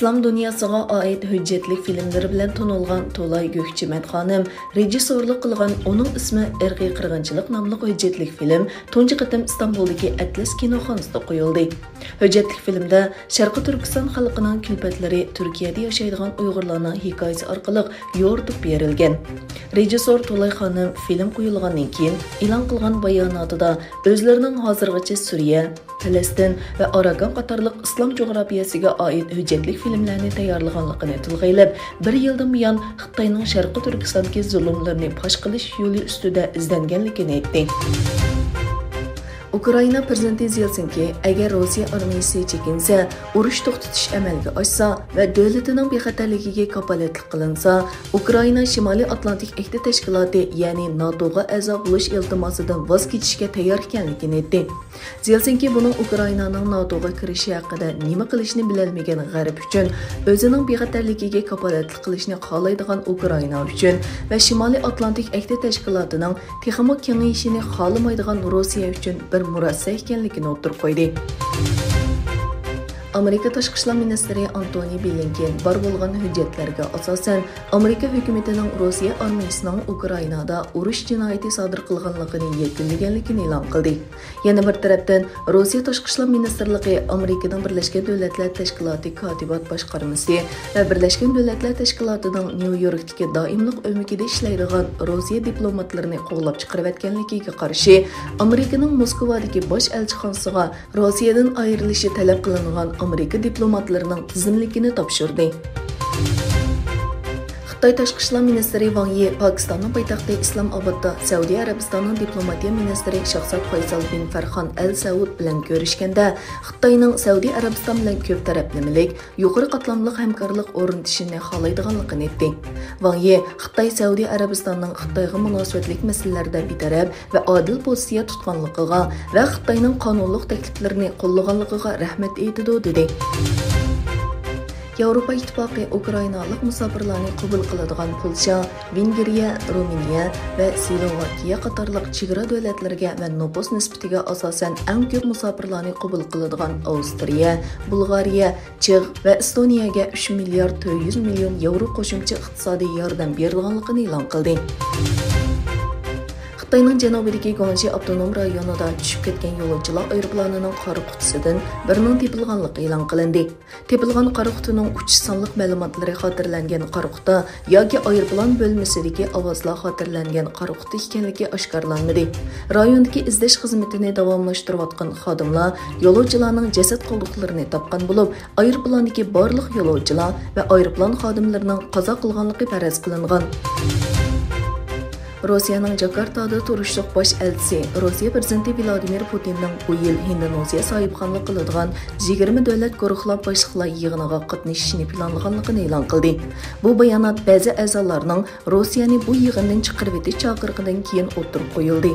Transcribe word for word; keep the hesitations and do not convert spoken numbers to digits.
ئىسلام دۇنياسىغا ئائىت ھۆججەتلىك فىلىملىرى بىلەن تونۇلغان تولاي گۆكچىمەت خانىم رېژىسسورلۇق قىلغان ئۇنىڭ ئىسمى ئىرقىي قىرغىنچىلىق ناملىق ھۆججەتلىك فىلىم تۇنجى قېتىم ئىستانبۇلدىكى ئەتلەس كىنوخانىسىدا قويۇلدى. ھۆججەتلىك فىلىمدە شەرقىي تۈركىستان خەلقىنىڭ كۈلپەتلىرى تۈركىيەدە ياشايدىغان ئۇيغۇرلارنىڭ ھېكايىسى ئارقىلىق يورۇتۇپ بېرىلگەن. رېژىسسور تولاي خانىم فىلىم قويۇلغاندىن كېيىن ئېلان قىلغان باياناتىدا ئۆزلىرىنىڭ ھازىرغىچە سۈرىيە، پەلەستىن ۋە ئاراكان قاتارلىق ئىسلام جۇغراپىيەسىگە ئائىت ھۆججەتلىك فىلىملەرنى تەييارلىغانلىقىنى تىلغا ئېلىپ، بىر يىلدىن بۇيان خىتاينىڭ شەرقىي تۈركىستاندىكى زۇلۇملىرىنى پاش قىلىش يولى ئۈستىدە ئىزدەنگەنلىكىنى ئېيتتى. ئۇكرائىنا پىرېزىدېنتى زېلېنسكىي، ئەگەر روسىيە ئارمىيىسى چېكىنسە، ئۇرۇش توختىتىش ئەمەلگە ئاشسا ۋە دۆلىتىنىڭ بىخەتەرلىكىگە كاپالەتلىك قىلىنسا، ئۇكرائىنا شىمالىي ئاتلانتىك ئەھدى تەشكىلاتى، يەنى ناتوغا ئەزا بولۇش ئىلتىماسىدىن ۋاز كېچىشكە تەييار ئىكەنلىكىنى ئېيتتى. زېلېنسكىي بۇنىڭ ئۇكرائىنانىڭ ناتوغا كىرىشى ھەققىدە نېمە قىلىشنى بىلەلمىگەن غەرب ئۈچۈن، ئۆزىنىڭ بىخەتەرلىكىگە كاپالەتلىك قىلىشنى خالايدىغان ئۇكرائىنا ئۈچۈن ۋە شىمالىي ئاتلانتىك ئەھدى تەشكىلاتىنىڭ تېخىمۇ كېڭىيىشىنى خالىمايدىغان روسىيە ئۈچۈن بىر مۇرەسسە ئىكەنلىكىنى ئوتتۇرىغا قويدى. ئامېرىكا تاشقى ئىشلار مىنىستىرى ئانتونى بلىنكېن بار بولغان ھۆججەتلەرگە ئاساسەن، ئامېرىكا ھۆكۈمىتىنىڭ روسىيە ئارمىيىسىنىڭ ئۇكرائىنادا ئۇرۇش جىنايىتى سادىر قىلغانلىقىنى يەكۈنلىگەنلىكىنى ئېلان قىلدى. يەنە بىر تەرەپتىن، روسىيە تاشقى ئىشلار مىنىستىرلىقى ئامېرىكىنىڭ بىرلەشكەن دۆلەتلەر تەشكىلاتى كاتىبات باشقارمىسى ۋە بىرلەشكەن دۆلەتلەر تەشكىلاتىنىڭ نيۇ يوركتىكى دائىملىق ئۆمىكىدە ئىشلەيدىغان روسىيە دىپلوماتلىرىنى قوغلاپ چىقىرىۋەتكەنلىكىگە قارشى، ئامېرىكىنىڭ موسكۋادىكى باش ئەلچىخانىسىغا روسىيەدىن ئايرىلىشى تەلەپ قىلىنغان ئامېرىكا دىپلوماتلىرىنىڭ تىزىملىكىنى تاپشۇردى. خىتاي تاشقى ئىشلار مىنىستىرى ۋاڭ يى پاكىستاننىڭ پايتەختى ئىسلام ئابادتا سەئۇدى ئەرەبىستاننىڭ دىپلوماتىيە مىنىستىرى شاھزاد فەيسال بىن فەرخان ئەل سەئۇد بىلەن كۆرۈشكەندە، خىتاينىڭ سەئۇدى ئەرەبىستان بىلەن كۆپ تەرەپلىمىلىك، يۇقىرى قاتلاملىق ھەمكارلىق ئورنىتىشىنى خالايدىغانلىقىنى ئېيتتى. ۋاڭ يى خىتاي سەئۇدى ئەرەبىستاننىڭ خىتايغا مۇناسىۋەتلىك مەسىلىلەردە بىتەرەپ ۋە ئادىل پوزىتسىيە تۇتقانلىقىغا ۋە خىتاينىڭ قانۇنلۇق تەكلىپلىرىنى قوللىغانلىقىغا رەھمەت ئېيتىدۇ، دېدى. ياۋروپا ئىتتىپاقى ئۇكرائىنالىق مۇساپىرلارنى قوبۇل قىلىدىغان پولشا، ۋېنگرىيە، رومىنىيە ۋە سلوۋاكىيە قاتارلىق چېگرا دۆلەتلىرىگە ۋە نوپۇس نىسبىتىگە ئاساسەن ئەڭ كۆپ مۇساپىرلارنى قوبۇل قىلىدىغان ئاۋسترىيە، بۇلغارىيە، چېغ ۋە ئېستونىيەگە ئۈچ مىليارد تۆت يۈز مىليون ياۋرو قوشۇمچە ئىقتىسادىي ياردەم بېرىدىغانلىقىنى ئېلان قىلدى. خىتاينىڭ جەنۇبىدىكى گۇاڭشى ئاپتونوم رايونىدا چۈشۈپ كەتكەن يولۇچىلار ئايروپىلانىنىڭ قارا قۇتىسىدىن بىرىنىڭ تېپىلغانلىقى ئېلان قىلىندى. تېپىلغان قارا قۇتىنىڭ ئۇچۇش سانلىق مەلۇماتلىرى خاتىرىلەنگەن قارا قۇتا ياكى ئايروپىلان بۆلمىسىدىكى ئاۋازلار خاتىرىلەنگەن قارا قۇتا ئىكەنلىكى ئاشكارىلانمىدى. رايوندىكى ئىزدەش خىزمىتىنى داۋاملاشتۇرۇۋاتقان خادىملار يولۇچىلارنىڭ جەسەت قالدۇقلىرىنى تاپقان بولۇپ، ئايروپىلاندىكى بارلىق يولۇچىلار ۋە ئايروپىلان خادىملىرىنىڭ قازا قىلغانلىقى پەرەز قىلىنغان. روسىيەنىڭ جاكارتادا تۇرۇشلۇق باش ئەلچىسى، روسىيە پىرېزىدېنتى ۋلادىمىر پۇتىننىڭ بۇ يىل ھىندونېزىيە ساھىبخانلىق قىلىدىغان يىگىرمە دۆلەت گۇرۇھلار باشلىقلار يىغىنىغا قاتنىشىشىنى پىلانلىغانلىقىنى ئېلان قىلدى. بۇ بايانات بەزى ئەزالارنىڭ روسىيەنى بۇ يىغىندىن چىقىرىۋېتىش چاقىرىقىدىن كېيىن ئوتتۇرىغا قويۇلدى.